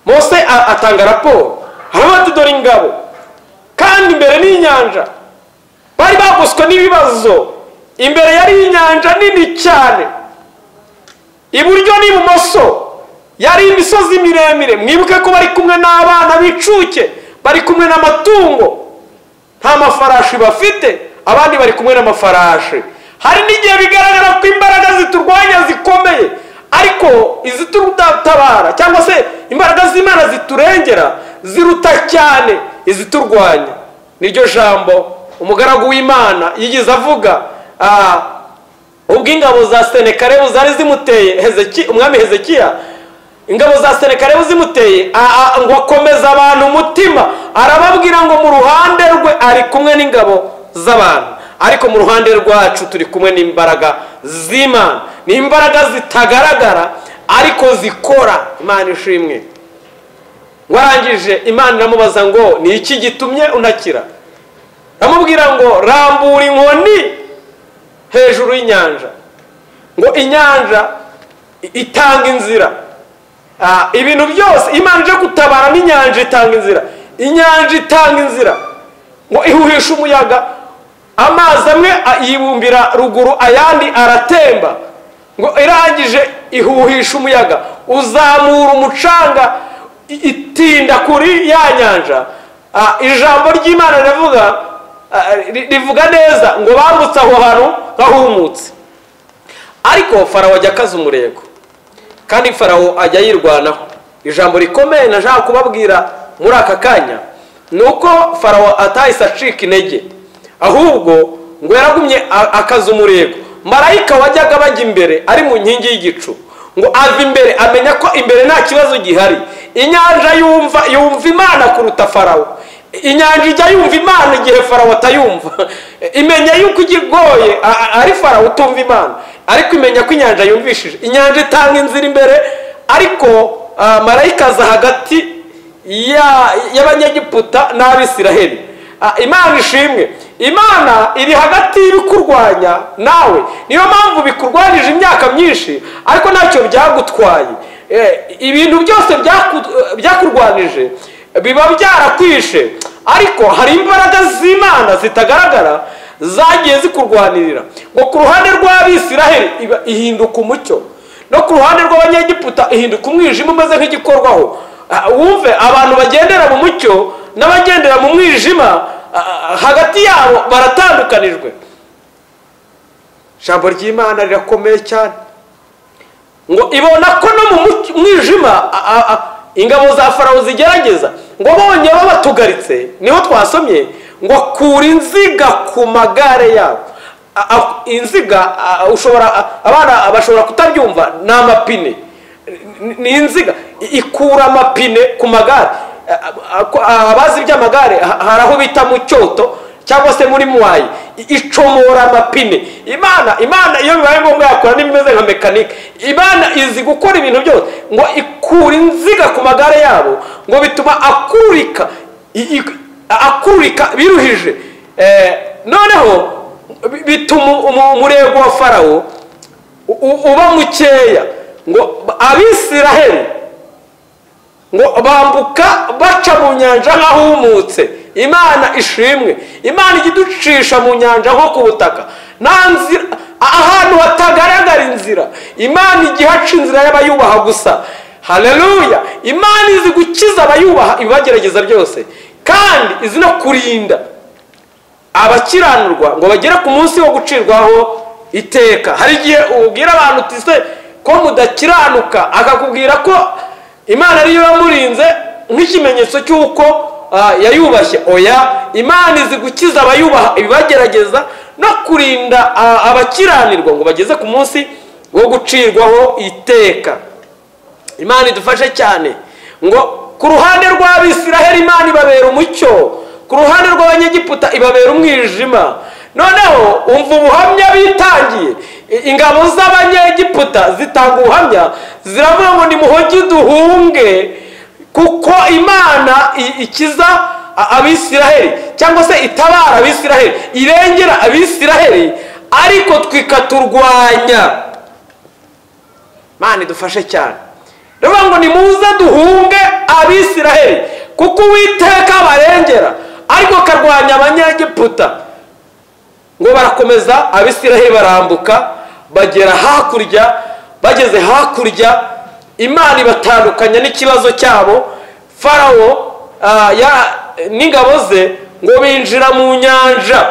Speaker 3: Mose atanga raporo, aravuga ati dore ingabo, kandi imbere n'inyanja bari bagoswe n'ibibazo. Imbere yari inyanja nini cyane, iburyo n'ibumoso yari imisozi miremire. Mwibuke ko bari kumwe n'abana b'icuke, bari kumwe n'amatungo, nta mafarashi bafite, abandi bari kumwe n'amafarashi. Hari n'igihe bigaragara ko imbaraga ziturwanya zikomeye, ariko iziturutabara cyangwa se imbaraga z'Imana ziturengera ziruta cyane iziturwanya. Niryo jambo umugaragu w'Imana yigeze avuga ubwo ingabo za Senekarebu zari zimuteye umwami Hezekiya, ingabo za Senekarebu zimuteye, ngo akomeza abantu umutima, arababwira ngo mu ruhande rwe ari kumwe n'ingabo z'abantu, ariko mu ruhande rwacu turi kumwe n'imbaraga z'Imana. Ni imbaraga zitagaragara ariko zikora. Imana ishimwe. Warangije Imana iramubaza ngo ni iki gitumye unakira? Aramubwira ngo rambura inkoni hejuru y'inyanja, ngo inyanja itanga inzira. Ibintu byose Imana ije gutabara n'inyanja itanga inzira, inyanja itanga inzira, ngo ihuhisha umuyaga, amazi amwe yibumbira ruguru ayandi aratemba, ngo irangije ihuhisha umuyaga uzamura umucanga, itinda kuri ya nyanja. Ijambo ry'Imana rivuga rivuga neza ngo bambutse aho hantu nk'ahumutse. Ariko Farawo ajya akaza umurego, kandi Farawo ajya yirwanaho. Ijambo rikomeye nashaka kubabwira muri aka kanya ni uko Farawo atahise acika intege, ahubwo ngo yaragumye akaza umurego. Marayika wajyaga bajya imbere ari mu nkingi y'igicu, ngo ava imbere amenya ko imbere nta kibazo gihari. Inyanja yumva Imana kuruta Farawo. Inyanja ijya yumva Imana igihe Farawo atayumva. Imenya yuko igigoye ari Farawo utumva Imana, ariko imenya ko inyanja yumvishije. Inyanja itanga inzira imbere, ariko marayika aza hagati y'Abanyegiputa n'Abisiraheli. Imana ishimwe. Imana iri hagati y'ibikurwanya nawe. Niyo mpamvu bikurwanyije imyaka myinshi, ariko ntacyo byagutwaye. Ibintu byose byakurwanije biba byarakwishe, ariko hari imbaraga z'Imana zitagaragara zagiye zikurwanirira. Ngo ku ruhande rw'Abisiraheli ihinduka umucyo, no ku ruhande rw'Abanyegiputa ihinduka umwijima umeze nk'igikorwaho. Wumve abantu bagendera mu mucyo n'abagendera mu mwijima, hagati yabo baratandukanijwe. Ijambo ry'Imana rirakomeye cyane. Ngo ibona ko no mu mwijima ingabo za Farawo zigerageza, ngo bonye babatugaritse, niho twasomye ngo kura inziga ku magare yabo. Inziga ushobora abana bashobora kutabyumva, ni amapine, ni inziga ikura amapine ku magare. Abazi by'amagare hari aho bita mu cyoto cyangwa se muri mwayi, icomora amapine. Imana iyo bibaye ngombwa yakora n'ibimeze nka mekanike. Imana izi gukora ibintu byose. Ngo ikura inziga ku magare yabo, ngo bituma akururika biruhije. Noneho bituma umurego wa Farawo uba mukeya. Ngo Abisiraheli ngo bambuka baca mu nyanja nk'ahumutse. Imana ishimwe. Imana ijya iducisha mu nyanja nko ku butaka, nta nzira, ahantu hatagaragara inzira. Imana ijya ihaca inzira y'abayubaha gusa. Haleluya! Imana izi gukiza abayubaha ibibagerageza byose, kandi izi no kurinda abakiranurwa ngo bagere ku munsi wo gucirwaho iteka. Hari igihe ubwira abantu uti se ko mudakiranuka, akakubwira ko Imana ariyo yamurinze nk'ikimenyetso cy'uko yayubashye. Oya, Imana izi gukiza abayubaha ibibagerageza no kurinda abakiranirwa ngo bageze ku munsi wo gucirwaho iteka. Imana idufashe cyane. Ngo ku ruhande rw'Abisiraheli Imana ibabera umucyo, ku ruhande rw'Abanyegiputa ibabera umwijima. Noneho umva ubuhamya bitangiye. Ingabo z'Abanyegiputa zitanga ubuhamya, ziravuga ngo nimuhogi duhunge, kuko Imana ikiza Abisiraheli, cyangwa se itabara Abisiraheli, irengera Abisiraheli, ariko twikaturwanya. Imana idufashe cyane. Rero ngo nimuze duhunge Abisiraheli, kuko Uwiteka abarengera, ariko akarwanya Abanyegiputa. Ngo barakomeza, Abisiraheli barambuka bagera hakurya. Bageze hakurya, Imana ibatandukanya n'ikibazo cyabo. Farawo n'ingabo ze ngo binjira mu nyanja.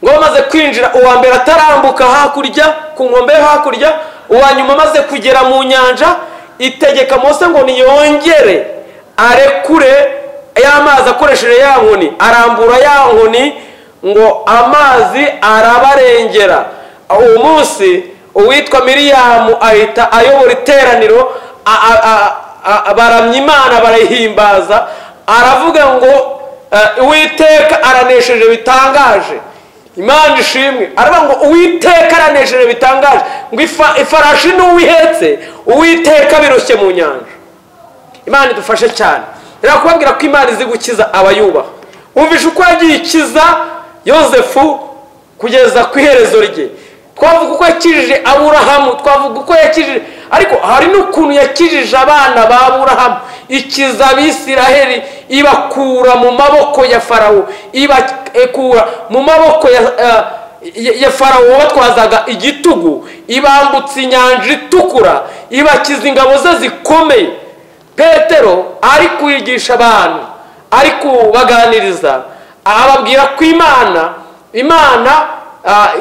Speaker 3: Ngo bamaze kwinjira, uwa mbere atarambuka hakurya ku nkombe yo hakurya, uwa nyuma amaze kugera mu nyanja, itegeka Mose ngo niyongere arekure ya mazi akoresheje ya nkoni. Arambura ya nkoni ngo amazi arabarengera. Uwo munsi uwitwa Miriyamu ahita ayobora iteraniro, baramya Imana barayihimbaza. Aravuga ngo Uwiteka aranesheje bitangaje. Imana ishimwe. Aravuga ngo Uwiteka aranesheje bitangaje, ngo ifarashi n'uwihetse Uwiteka biroshye mu nyanja. Imana idufashe cyane. Rero kubabwira ko Imana izi gukiza abayubaha. Wumvishe uko yagiye ikiza Yozefu kugeza ku iherezo rye. Twavuga uko yakijije Aburahamu, twavuga uko yakijije, ariko hari n'ukuntu yakijije abana ba Aburahamu, ikiza Abisiraheli, ibakura mu maboko ya Farawo, ibakura mu maboko ya Farawo wabatwazaga igitugu, ibambutsa inyanja itukura, ibakiza ingabo ze zikomeye. Petero ari kwigisha abantu, ari kubaganiriza, ababwira ko Imana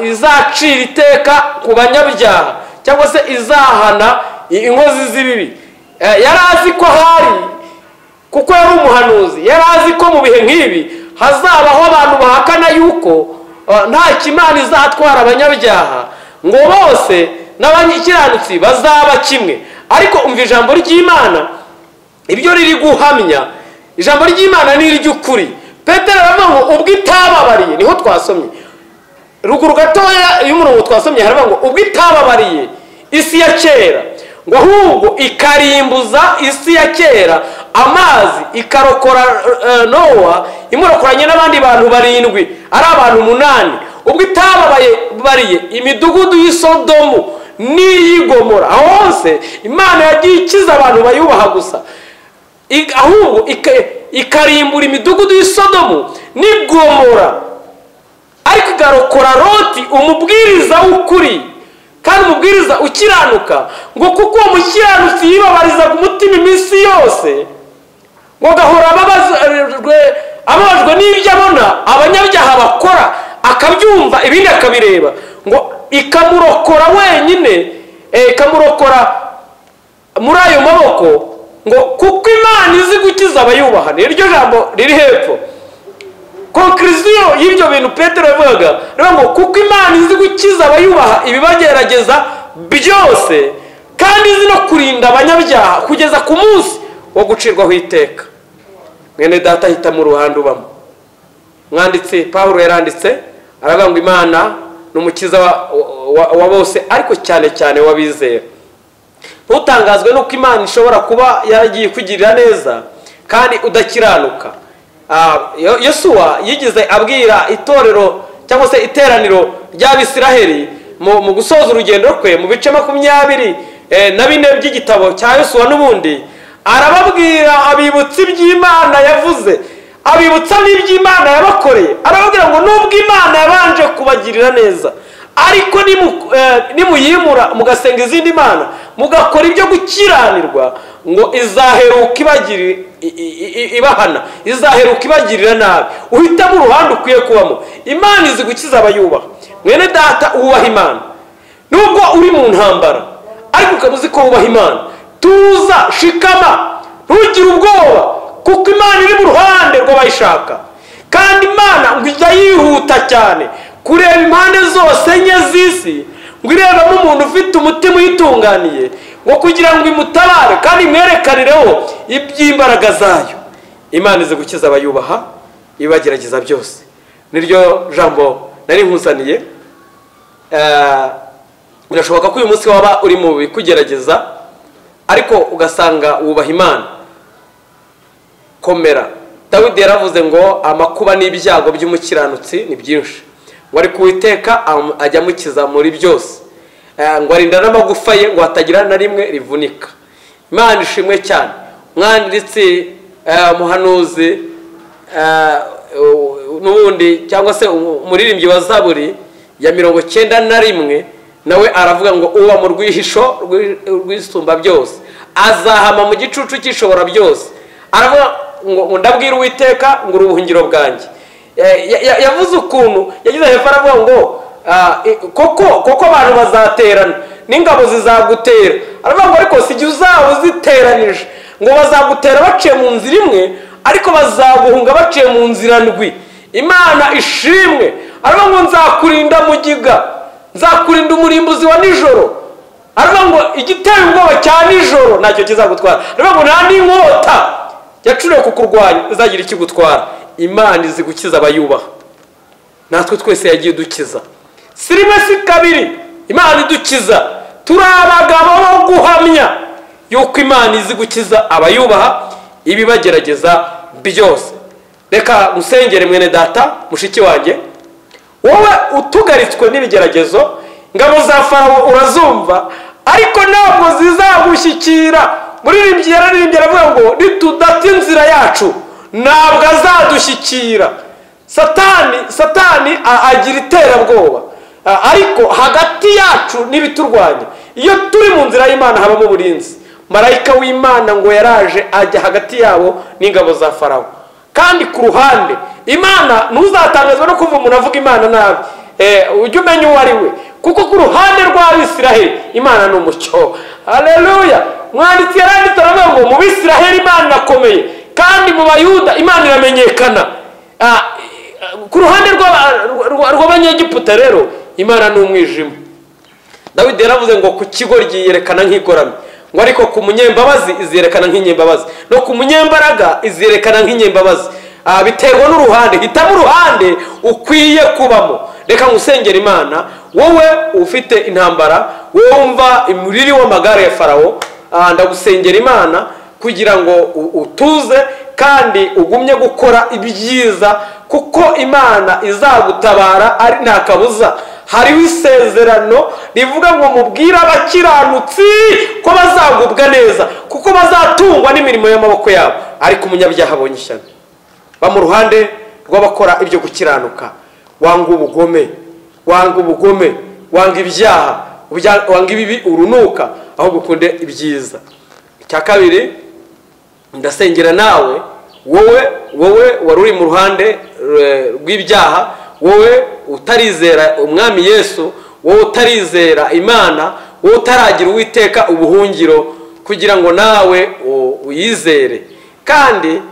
Speaker 3: izacira iteka ku banyabyaha, cyangwa se izahana inkozi z'ibibi. Yari azi ko hari, kuko yari umuhanuzi, yari azi ko mu bihe nk'ibi hazabaho abantu bahakana yuko nta kimana izatwara abanyabyaha, ngo bose n'abanyakiranutsi bazaba kimwe. Ariko umva ijambo ry'Imana ibyo riri guhamya. Ijambo ry'Imana ni iry'ukuri. Petero aravuga ngo ubwo itababariye, niho twasomye ruguru gatoya y'umurongo twasomye, haravuga ngo ubwo itababariye isi ya kera, ngo ahubwo ikarimbuza isi ya kera amazi, ikarokora Nowa imurokoranye n'abandi bantu 7, ari abantu 8. Ubwo itababariye imidugudu y'Isodomu n'iy'Igomora, aho hose Imana yagiye ikiza abantu bayubaha gusa, ahubwo ikarimbura imidugudu y'Isodomu n'Igomora, ariko ikarokora Loti umubwiriza w'ukuri kandi umubwiriza ukiranuka, ngo kuko uwo mukiranutsi yibabarizaga umutima iminsi yose, ngo agahora ababajwe n'ibyo abona abanyabyaha bakora, akabyumva ibindi akabireba, ngo ikamurokora wenyine, ikamurokora muri ayo maboko, ngo kuko Imana izi gukiza abayubaha. Ni iryo jambo riri hepfo. Konkluziyo y'ibyo bintu Petero yavugaga, rero ngo kuko Imana izi gukiza abayubaha ibibagerageza byose, kandi izi no kurinda abanyabyaha kugeza ku munsi wo gucirwaho iteka. Mwene data, hita mu ruhande ubamo. Mwanditsi Pawulo yaranditse aravuga ngo Imana ni umukiza wa bose, ariko cyane cyane w'abizera. Ntutangazwe nuko Imana ishobora kuba yaragiye kugirira neza kandi udakiranuka. Yosuwa yigeze abwira itorero cyangwa se iteraniro ry'Abisiraheli mu gusoza urugendo rwe mu bice 24 by'igitabo cya Yosuwa n'ubundi arababwira, abibutsa iby'Imana yavuze, abibutsa n'iby'Imana yabakoreye. Arababwira ngo nubwo Imana yabanje kubagirira neza, ariko nimuyimura mugasenga izindi mana, mugakora ibyo gukiranirwa, ngo izaheruka ibahana, izaheruka ibagirira nabi. Uhitamo uruhande ukwiye kubamo. Imana izi gukiza abayubaha. Mwene data wubaha Imana, nubwo uri mu ntambara ariko ukaba uzi ko wubaha Imana, tuza, shikama, ntugire ubwoba, kuko Imana iri mu ruhande rw'abayishaka. Kandi Imana ngo ijya yihuta cyane kureba impande zose enye z'isi, ngo irebamo umuntu ufite umutima uyitunganiye, ngo kugira ngo imutabare kandi imwerekanireho iby'imbaraga zayo. Imana izi gukiza abayubaha, ibagerageza byose. Niryo jambo nari nkuzaniye. Birashoboka ko uyu munsi waba uri mu bikugerageza, ariko ugasanga wubaha Imana. Komera. Dawidi yaravuze ngo amakuba n'ibyago by'umukiranutsi ni byinshi, ngo ariko Uwiteka ajya amukiza muri byose, ngo arinda n'amagufa ye ngo hatagira na rimwe rivunika. Imana ishimwe cyane. Umwanditsi, umuhanuzi n'ubundi cyangwa se umuririmbyi wa Zaburi ya 91 nawe aravuga ngo uba mu rwihisho rw'isumba byose azahama mu gicucu cy'ishobora byose. Aravuga ngo ndabwira Uwiteka ngo urubuhungiro bwanjye. Yavuze ukuntu yagize hepfo, aravuga ngo koko abantu bazaterana n'ingabo zizagutera. Aravuga ngo ariko si uzaba uziteranije, ngo bazagutera baciye mu nzira imwe, ariko bazaguhunga baciye mu nzira ndwi. Imana ishimwe. Aravuga ngo nzakurinda mugiga, nzakurinda umurimbuzi wa nijoro. Aravuga ngo igiteye ubwoba cya nijoro ntacyo kizagutwara. Aravuga ngo nta n'inkota yacuriwe kukurwanya izagira ikigutwara. Imana izi gukiza abayubaha. Natwe twese yagiye dukiza, si rimwe si kabiri. Imana idukiza. Turi abagabo bo guhamya yuko Imana izi gukiza abayubaha ibibagerageza byose. Reka musengere mwene data, mushiki wanjye, wowe utugaritswe n'ibigeragezo. Ingabo za Farawo urazumva, ariko ntabwo zizagushyikira. Muririmbyi yararirimbye aravuga ngo nitudata inzira yacu ntabwo azadushyikira. Satani agira iterabwoba, ariko hagati yacu n'ibiturwanya, iyo turi mu nzira y'Imana habamo uburinzi. Marayika w'Imana ngo yaraje ajya hagati yabo n'ingabo za Farawo. Kandi ku ruhande Imana, ntuzatangazwa no kuva umuntu avuga Imana nabi, ujye umenya uwo ari we, kuko ku ruhande rw'Abisiraheli Imana ni umucyo. Haleluya. Mwanditsi yaranditse aravuga ngo mu Bisiraheli Imana irakomeye, kandi mu Bayuda Imana iramenyekana. Ku ruhande rw'Abanyegiputa rero Imana ni umwijima. Dawidi yaravuze ngo ku kigoryi yerekana nk'igoramye, ngo ariko ku munyembabazi izerekana nk'inyembabazi, no ku munyembaraga izerekana nk'inyembabazi. Biterwa n'uruhande. Hitamo uruhande ukwiye kubamo. Reka ngusengera Imana, wowe ufite intambara, wowe wumva umuriri w'amagare ya Farawo, ndagusengera Imana kugira ngo utuze kandi ugumye gukora ibyiza, kuko Imana izagutabara ari nta kabuza. Hariho isezerano rivuga ngo mubwire abakiranutsi ko bazagubwa neza, kuko bazatungwa n'imirimo y'amaboko yabo. Ariko umunyabyaha abonye ishyano. Ba mu ruhande rw'abakora ibyo gukiranuka. Wanga ubugome, wanga ubugome, wanga ibyaha, wanga ibibi urunuka, ahubwo ukunde ibyiza. Icya kabiri, ndasengera nawe wowe wari uri mu ruhande rw'ibyaha, wowe utarizera Umwami Yesu, wowe utarizera Imana, wowe utaragira Uwiteka ubuhungiro, kugira ngo nawe uyizere. Kandi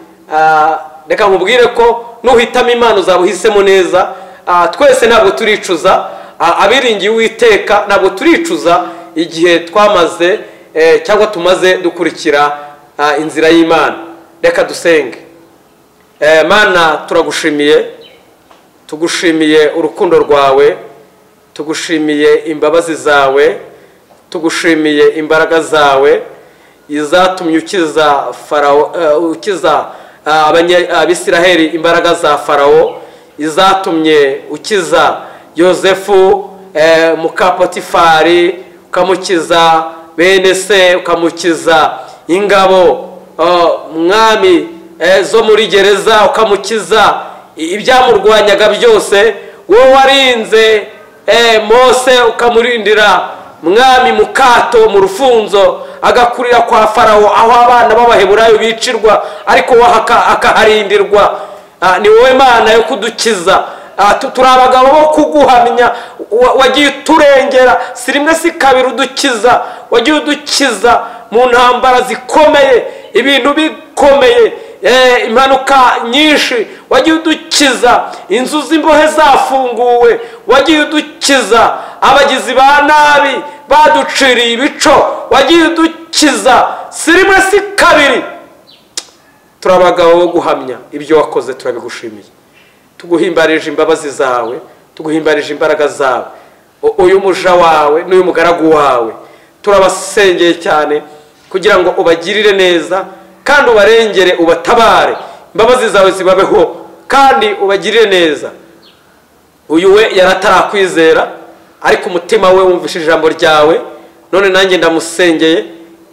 Speaker 3: reka nkubwire ko nuhitamo Imana uzaba uhisemo neza. Twese ntabwo turicuza, abiringiye Uwiteka ntabwo turicuza igihe twamaze cyangwa tumaze dukurikira inzira y'Imana. Reka dusenge. Mana, turagushimiye, tugushimiye urukundo rwawe, tugushimiye imbabazi zawe, tugushimiye imbaraga zawe izatumye ukiza Farawo, ukiza Abisiraheli imbaraga za Farawo, izatumye ukiza Yozefu Mukapotifari, ukamukiza bene se, ukamukiza ingabo mwami zo muri gereza, ukamukiza ibyamurwanyaga byose. Wowe warinze Mose, ukamurindira mwami mukato mu rufunzo, agakurira kwa Farawo aho abana b'Abaheburayo bicirwa, ariko akaharindirwa. Ni wowe Mana yo kudukiza. Turi abagabo bo kuguhamya. Wagiye uturengera, si rimwe si kabiri udukiza. Wagiye udukiza mu ntambara zikomeye, ibintu bikomeye, impanuka nyinshi. Wagiye udukiza inzu z'imbohe zafunguwe, wagiye udukiza abagizi ba nabi baduciriye ibico, wagiye udukiza si rimwe si kabiri. Turi abagabo bo guhamya ibyo wakoze, turabigushimiye. Tuguhimbarije imbabazi zawe, tuguhimbarije imbaraga zawe. Uyu muja wawe n'uyu mugaragu wawe turabasengeye cyane kugira ngo ubagirire neza kandi ubarengere, ubatabare. Imbabazi zawe zibabeho kandi ubagirire neza. Uyu we yaratarakwizera, ariko umutima we wumvise ijambo ryawe. None nanjye ndamusengeye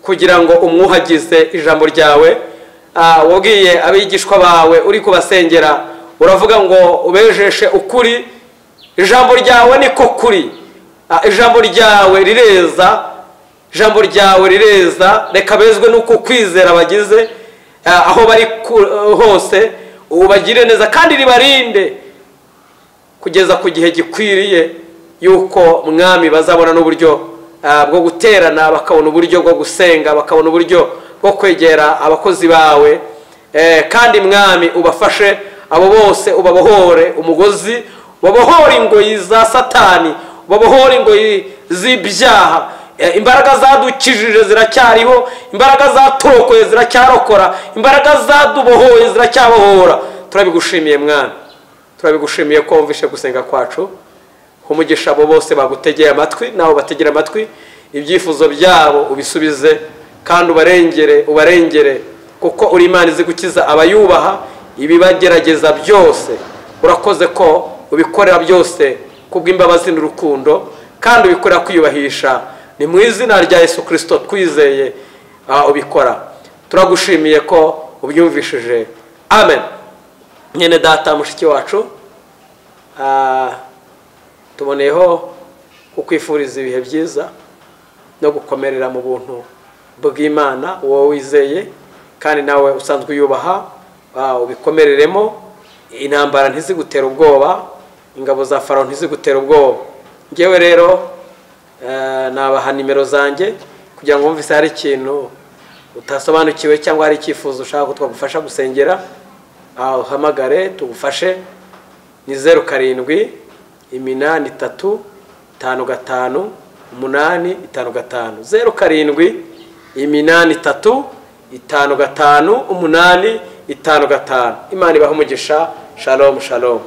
Speaker 3: kugira ngo umwuhagize ijambo ryawe. Wabwiye abigishwa bawe uri kubasengera, uravuga ngo ubejeshe ukuri. Ijambo ryawe niko kuri. Ijambo ryawe rireza, ijambo ryawe rireza. Reka bezwe nuko kwizera bagize aho bari hose, ubagire neza kandi ribarinde kugeza ku gihe gikwiriye yuko mwami bazabona n'uburyo bwo guterana, bakabona uburyo bwo gusenga, bakabona uburyo bwo kwegera abakozi bawe. Kandi mwami ubafashe abo bose, ubabohore umugozi, ubabohore ingoyi za Satani, ubabohore ingoyi z'ibyaha. Imbaraga zadukijije ziracyariho, imbaraga zaturokoye ziracyarokora, imbaraga zadubohoye ziracyabohora. Turabigushimiye mwami, turabigushimiye ko wumvishe gusenga kwacu. Umugisha abo bose bagutegeye amatwi, nawe bategera amatwi, ibyifuzo byabo ubisubize kandi ubarengere, ubarengere, kuko uri Imana izi gukiza abayubaha ibibagerageza byose. Urakoze ko ubikorera byose kubw'imbabazi n'urukundo, kandi ubikorera kwiyubahisha. Ni mu izina rya Yesu Kristo twizeye ubikora. Turagushimiye ko ubyumvishije. Amen. Nyene data mushiki wacu, tuboneyeho kukwifuriza ibihe byiza no gukomerera mu buntu bw'Imana wowe wizeye, kandi nawe usanzwe uyubaha, ubikomereremo. Intambara ntizigutera ubwoba, ingabo za Farawo ntizigutera ubwoba. Ngewe rero nabaha nimero zanjye kugira ngo wumvise hari ikintu utasobanukiwe cyangwa hari icyifuzo ushaka ko twagufasha gusengera, uhamagare tugufashe. Ni 0 7 8 3 5 5 8 5 5, 0 7 8 3 5 5 8 5 5. Imana ibahe umugisha. Shalom, shalom.